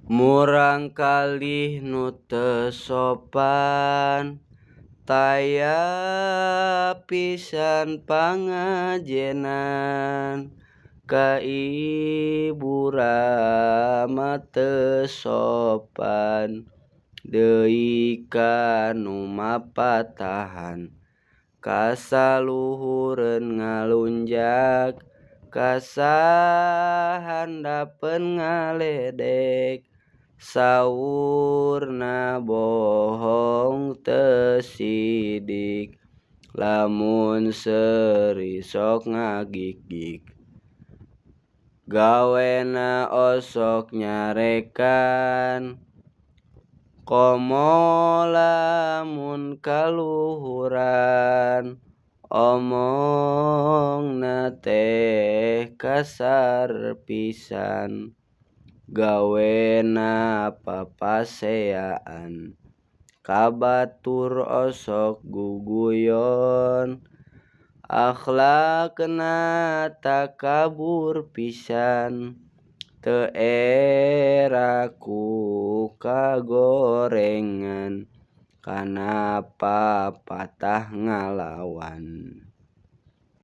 Murangkalih nu teu sopan taya pisan pangajenan ka ibu rama teu sopan deui ka nu mapatahan kasaluhureun ngalunjak kasahandapeun ngaledek saurna bohong teu sidik lamun seuri sok ngagigig gawena osok nyarekan komo lamun kaluhuran omongna teh kasar pisan gawena papaseaan ka batur osok guguyon akhlakna takabur pisan teu era ku kagorengan kana papatah ngalawan.